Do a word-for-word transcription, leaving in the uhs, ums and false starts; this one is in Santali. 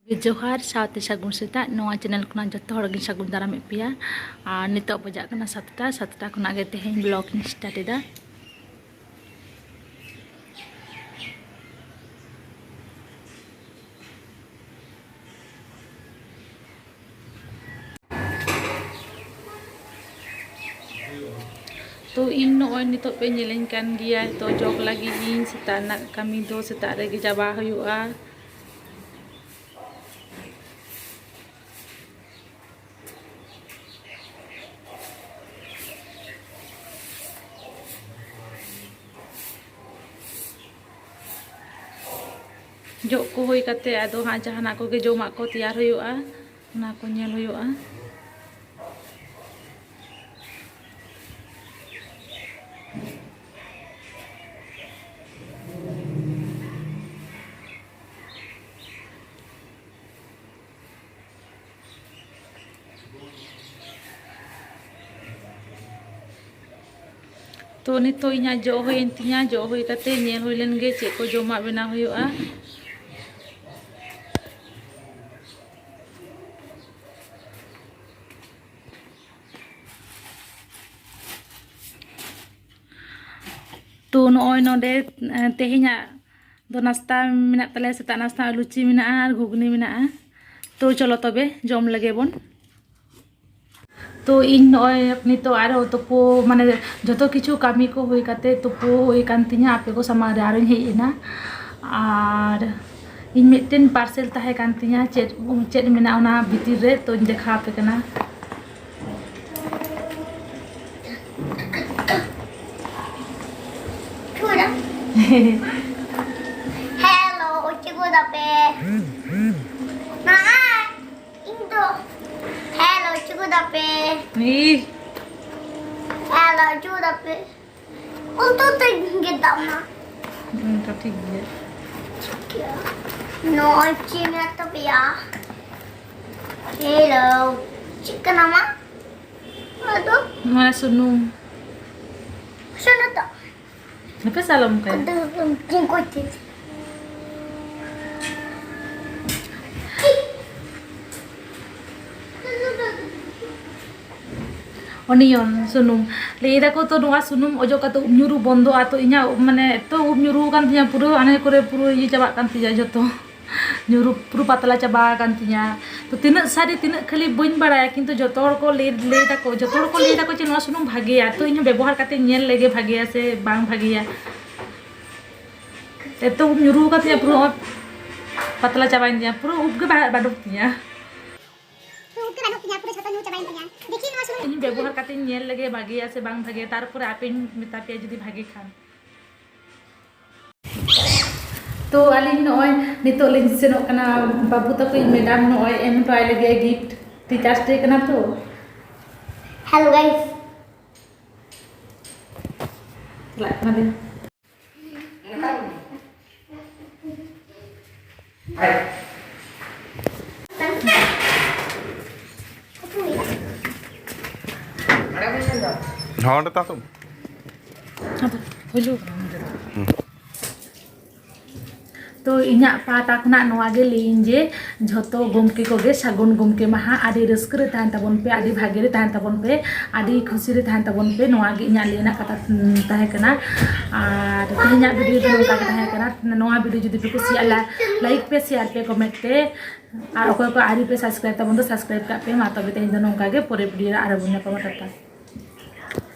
ᱡᱚᱦᱟᱨ ᱥᱟᱶᱛᱮ ᱥᱟᱹᱜᱩᱱ ᱥᱮᱛᱟᱜ᱾ ᱱᱚᱣᱟ ᱪᱮᱱᱮᱞ ᱠᱷᱚᱱᱟᱜ ᱡᱚᱛᱚ ᱦᱚᱲ ᱜᱤᱧ ᱥᱟᱹᱜᱩᱱ ᱫᱟᱨᱟᱢᱮᱫ ᱯᱮᱭᱟ᱾ ᱟᱨ ᱱᱤᱛᱚᱜ ᱵᱟᱡᱟᱜ ᱠᱟᱱᱟ ᱥᱟᱛᱴᱟ᱾ ᱥᱟᱛᱴᱟ ᱠᱷᱚᱱᱟᱜ ᱜᱮ ᱛᱮᱦᱮᱧ ᱵᱞᱚᱜ ᱤᱧ ᱥᱴᱟᱨᱴ ᱮᱫᱟ᱾ ᱛᱚ ᱤᱧ ᱱᱚᱜᱼᱚᱭ ᱱᱤᱛᱚᱜ ᱯᱮ ᱧᱮᱞᱮᱧ ᱠᱟᱱ ᱜᱮᱭᱟ, ᱛᱚ ᱡᱚᱜ ᱞᱟᱹᱜᱤᱫ ᱤᱧ᱾ ᱥᱮᱛᱟᱜ ᱨᱮᱱᱟᱜ ᱠᱟᱹᱢᱤ ᱫᱚ ᱥᱮᱛᱟᱜ ᱨᱮᱜᱮ ᱪᱟᱵᱟ ᱦᱩᱭᱩᱜᱼᱟ᱾ ᱡᱚᱜ ᱠᱚ ᱦᱩᱭ ᱠᱟᱛᱮ ᱟᱫᱚ ᱦᱟᱸᱜ ᱡᱟᱦᱟᱱᱟᱜ ᱠᱚᱜᱮ ᱡᱚᱢᱟᱜ ᱠᱚ ᱛᱮᱭᱟᱨ ᱦᱩᱭᱩᱜᱼᱟ, ᱚᱱᱟ ᱠᱚ ᱧᱮᱞ ᱦᱩᱭᱩᱜᱼᱟ᱾ ᱛᱚ ᱱᱤᱛᱚᱜ ᱤᱧᱟᱹᱜ ᱡᱚᱜ ᱦᱩᱭᱮᱱ ᱛᱤᱧᱟ᱾ ᱡᱚᱜ ᱦᱩᱭ ᱠᱟᱛᱮ ᱧᱮᱞ ᱦᱩᱭ ᱞᱮᱱ ᱜᱮ ᱪᱮᱫ ᱠᱚ ᱡᱚᱢᱟᱜ ᱵᱮᱱᱟᱣ ᱦᱩᱭᱩᱜᱼᱟ᱾ ᱛᱚ ᱱᱚᱜᱼᱚᱭ ᱱᱚᱰᱮ, ᱮ, ᱛᱮᱦᱮᱧᱟᱜ ᱫᱚ ᱱᱟᱥᱛᱟ ᱢᱮᱱᱟᱜ ᱛᱟᱞᱮᱭᱟ, ᱥᱮᱛᱟᱜ ᱱᱟᱥᱛᱟ ᱞᱩᱪᱤ ᱢᱮᱱᱟᱜᱼᱟ ᱟᱨ ᱜᱷᱩᱜᱽᱱᱤ ᱢᱮᱱᱟᱜᱼᱟ᱾ ᱛᱚ ᱪᱚᱞᱚ ᱛᱚᱵᱮ ᱡᱚᱢ ᱞᱮᱜᱮ ᱵᱚᱱ᱾ ᱛᱚ ᱤᱧ ᱱᱚᱜᱼᱚᱭ ᱱᱤᱛᱚᱜ ᱟᱨᱚ ᱛᱩᱯᱩ, ᱢᱟᱱᱮ ᱡᱚᱛᱚ ᱠᱤᱪᱷᱩ ᱠᱟᱹᱢᱤ ᱠᱚ ᱦᱩᱭ ᱠᱟᱛᱮ ᱛᱩᱯᱩ ᱦᱩᱭ ᱠᱟᱱ ᱛᱤᱧᱟ, ᱟᱯᱮ ᱠᱚ ᱥᱟᱢᱟᱝ ᱨᱮ ᱟᱨᱚᱧ ᱦᱮᱡ ᱮᱱᱟ᱾ ᱟᱨ ᱤᱧ ᱢᱤᱫᱴᱮᱱ ᱯᱟᱨᱥᱮᱞ ᱛᱟᱦᱮᱸ ᱠᱟᱱ ᱛᱤᱧᱟ, ᱪᱮᱫ, ᱪᱮᱫ ᱢᱮᱱᱟᱜᱼᱟ ᱚᱱᱟ ᱵᱷᱤᱛᱤᱨ ᱨᱮ, ᱛᱚᱧ ᱫᱮᱠᱷᱟᱣ ᱟᱯᱮ ᱠᱟᱱᱟ᱾ ᱦᱮᱞᱳ, ᱪᱮᱫ ᱠᱚ ᱫᱟᱯᱮ? ᱱᱚᱜᱼᱚᱭ, ᱤᱧ ᱫᱚ, ᱦᱮᱞᱳ, ᱪᱮᱫ ᱠᱚ ᱫᱟᱯᱮ? ᱤ᱾ ᱦᱮᱞᱳ, ᱪᱮᱫ ᱠᱚ ᱫᱟᱯᱮ? ᱩᱛᱩ ᱛᱮᱧ ᱜᱮᱫᱟᱜ ᱢᱟ᱾ ᱦᱩᱸ, ᱛᱚ ᱴᱷᱤᱠ ᱜᱮᱭᱟ᱾ ᱴᱷᱤᱠ ᱜᱮᱭᱟ᱾ ᱱᱚᱜᱼᱚᱭ ᱪᱮᱫ ᱢᱮᱱᱟᱜ ᱛᱟᱯᱮᱭᱟ? ᱦᱮᱞᱳ, ᱪᱮᱫ ᱠᱟᱱᱟ ᱢᱟ? ᱟᱫᱚ? ᱱᱚᱣᱟ ᱥᱩᱱᱩᱢ᱾ ᱥᱩᱱᱩᱢ ᱫᱚ? ᱦᱟᱯᱮ ᱥᱟᱞᱚᱢ ᱠᱟᱭᱟ᱾ ᱟᱫᱚ ᱪᱮᱫ ᱠᱚ ᱪᱮᱫ? ᱚᱱᱤᱭᱚᱱ ᱥᱩᱱᱩᱢ᱾ ᱞᱟᱹᱭ ᱫᱟᱠᱚ ᱛᱚ ᱱᱚᱣᱟ ᱥᱩᱱᱩᱢ ᱚᱡᱚᱜ ᱠᱟᱛᱮ ᱩᱵ ᱧᱩᱨᱩ ᱵᱚᱱᱫᱚᱜᱼᱟ, ᱛᱚ ᱤᱧᱟᱹᱜ ᱢᱟᱱᱮ ᱮᱛᱚ ᱩᱵ ᱧᱩᱨᱩ ᱟᱠᱟᱱ ᱛᱤᱧᱟᱹ, ᱯᱩᱨᱟᱹ ᱦᱟᱱᱮ ᱠᱚᱨᱮ ᱯᱩᱨᱟᱹ ᱤᱭᱟᱹ ᱪᱟᱵᱟᱜ ᱠᱟᱱ ᱛᱤᱧᱟᱹ ᱡᱷᱚᱛᱚ᱾ ᱧᱩᱨᱩ ᱯᱩᱨᱟᱹ ᱯᱟᱛᱞᱟ ᱪᱟᱵᱟ ᱟᱠᱟᱱ ᱛᱤᱧᱟᱹ᱾ ᱛᱚ ᱛᱤᱱᱟᱹᱜ ᱥᱟᱹᱨᱤ ᱛᱤᱱᱟᱹᱜ ᱠᱷᱟᱹᱞᱤ ᱵᱟᱹᱧ ᱵᱟᱲᱟᱭᱟ, ᱠᱤᱱᱛᱩ ᱡᱚᱛᱚ ᱦᱚᱲ ᱠᱚ ᱞᱟᱹᱭ, ᱞᱟᱹᱭ ᱫᱟᱠᱚ, ᱡᱚᱛᱚ ᱦᱚᱲ ᱠᱚ ᱞᱟᱹᱭ ᱫᱟᱠᱚ ᱡᱮ ᱱᱚᱣᱟ ᱥᱩᱱᱩᱢ ᱵᱷᱟᱜᱮᱭᱟ, ᱛᱚ ᱤᱧ ᱦᱚᱸ ᱵᱮᱵᱚᱦᱟᱨ ᱠᱟᱛᱮ ᱧᱮᱞ ᱞᱮᱜᱮ ᱵᱷᱟᱜᱮᱭᱟ ᱥᱮ ᱵᱟᱝ ᱵᱷᱟᱜᱮᱭᱟ᱾ ᱮᱛᱚ ᱩᱵ ᱧᱩᱨᱩ ᱟᱠᱟᱱ ᱛᱤᱧᱟᱹ, ᱯᱩᱨᱟᱹ ᱯᱟᱛᱞᱟ ᱪᱟᱵᱟᱭᱮᱱ ᱛᱤᱧᱟᱹ, ᱯᱩᱨᱟᱹ ᱩᱵ ᱜᱮ ᱵᱟ-, ᱵᱟᱹᱱᱩᱜ ᱛᱤᱧᱟᱹ᱾ ᱯᱩᱨᱟᱹ ᱩᱵ ᱜᱮ ᱵᱟᱹᱱᱩᱜ ᱛᱤᱧᱟᱹ, ᱯᱩᱨᱟᱹ ᱡᱷᱚᱛᱚ ᱧᱩᱨ ᱪᱟᱵᱟᱭᱮᱱ ᱛᱤᱧᱟᱹ᱾ ᱫᱮᱠᱷᱤ ᱱᱚᱣᱟ ᱥᱩᱱᱩᱢ᱾ ᱤᱧ ᱵᱮᱵᱚᱦᱟᱨ ᱠᱟᱛᱮᱧ ᱧᱮᱞ ᱞᱮᱜᱮ ᱵᱷᱟᱜᱮᱭᱟ ᱥᱮ ᱵᱟᱝ ᱵᱷᱟᱜᱮᱭᱟ, ᱛᱟᱨᱯᱚᱨᱮ ᱟᱯᱮᱧ ᱢᱮᱛᱟ ᱯᱮᱭᱟ ᱡᱩᱫᱤ ᱵᱷᱟᱜᱮ ᱠᱷᱟᱱ᱾ ᱛᱚ ᱟᱹᱞᱤᱧ ᱱᱚᱜᱼᱚᱭ ᱱᱤᱛᱚᱜ ᱞᱤᱧ ᱥᱮᱱᱚᱜ ᱠᱟᱱᱟ ᱵᱟᱹᱵᱩ ᱛᱟᱠᱚᱭᱤᱡ ᱢᱮᱰᱟᱢ ᱱᱚᱜᱼᱚᱭ ᱮᱢ ᱦᱚᱴᱚ ᱟᱭ ᱞᱟᱹᱜᱤᱫ ᱜᱤᱯᱷᱴ, ᱴᱤᱪᱟᱨᱥ ᱰᱮ ᱠᱟᱱᱟ ᱛᱚ᱾ Hello guys. ᱪᱟᱞᱟᱜ ᱠᱟᱱᱟᱞᱤᱧ᱾ ᱦᱚᱸ, ᱚᱸᱰᱮ ᱛᱟᱥᱚᱢ᱾ ᱟᱫᱚ ᱦᱩᱭᱩᱜ ᱠᱟᱱᱟ ᱚᱸᱰᱮ ᱫᱚ᱾ ᱦᱩᱸ᱾ ᱛᱚ ᱤᱧᱟᱹᱜ ᱯᱟᱦᱴᱟ ᱠᱷᱚᱱᱟᱜ ᱱᱚᱣᱟ ᱜᱮ ᱞᱟᱹᱭᱟᱹᱧ ᱡᱮ ᱡᱷᱚᱛᱚ ᱜᱚᱢᱠᱮ ᱠᱚᱜᱮ ᱥᱟᱹᱜᱩᱱ ᱜᱚᱢᱠᱮ ᱢᱟᱦᱟ, ᱟᱹᱰᱤ ᱨᱟᱹᱥᱠᱟᱹ ᱨᱮ ᱛᱟᱦᱮᱱ ᱛᱟᱵᱚᱱ ᱯᱮ, ᱟᱹᱰᱤ ᱵᱷᱟᱜᱮ ᱨᱮ ᱛᱟᱦᱮᱱ ᱛᱟᱵᱚᱱ ᱯᱮ, ᱟᱹᱰᱤ ᱠᱷᱩᱥᱤ ᱨᱮ ᱛᱟᱦᱮᱱ ᱛᱟᱵᱚᱱ ᱯᱮ, ᱱᱚᱣᱟ ᱜᱮ ᱤᱧᱟᱹᱜ ᱞᱟᱹᱭ ᱨᱮᱱᱟᱜ ᱠᱟᱛᱷᱟ, ᱩᱸ, ᱛᱟᱦᱮᱸ ᱠᱟᱱᱟ᱾ ᱟᱨ ᱛᱮᱦᱮᱧᱟᱜ ᱵᱷᱤᱰᱤᱭᱳ ᱫᱚ ᱱᱚᱝᱠᱟ ᱜᱮ ᱛᱟᱦᱮᱸ ᱠᱟᱱᱟ᱾ ᱱᱚᱣᱟ ᱵᱷᱤᱰᱤᱭᱳ ᱡᱩᱫᱤ ᱯᱮ ᱠᱩᱥᱤᱭᱟᱜᱼᱟ, ᱞᱟ-, ᱞᱟᱭᱤᱠ ᱯᱮ, ᱥᱮᱭᱟᱨ ᱯᱮ, ᱠᱚᱢᱮᱱᱴ ᱯᱮ, ᱟᱨ ᱚᱠᱚᱭ ᱠᱚ ᱟᱹᱣᱨᱤ ᱯᱮ ᱥᱟᱵᱥᱠᱨᱟᱭᱤᱵ ᱛᱟᱵᱚᱱ ᱫᱚ ᱥᱟᱵᱥᱠᱨᱟᱭᱤᱵ ᱠᱟᱜ ᱯᱮ᱾ ᱢᱟ ᱛᱚᱵᱮ ᱛᱮᱦᱮᱧ ᱫᱚ ᱱᱚᱝᱠᱟ ᱜᱮ, ᱯᱚᱨᱮ ᱵᱷᱤᱰᱤᱭᱳ ᱨᱮ ᱟᱨᱦᱚᱸ ᱵᱚᱱ ᱧᱟᱯᱟᱢᱟ᱾ ᱴᱟᱴᱟ᱾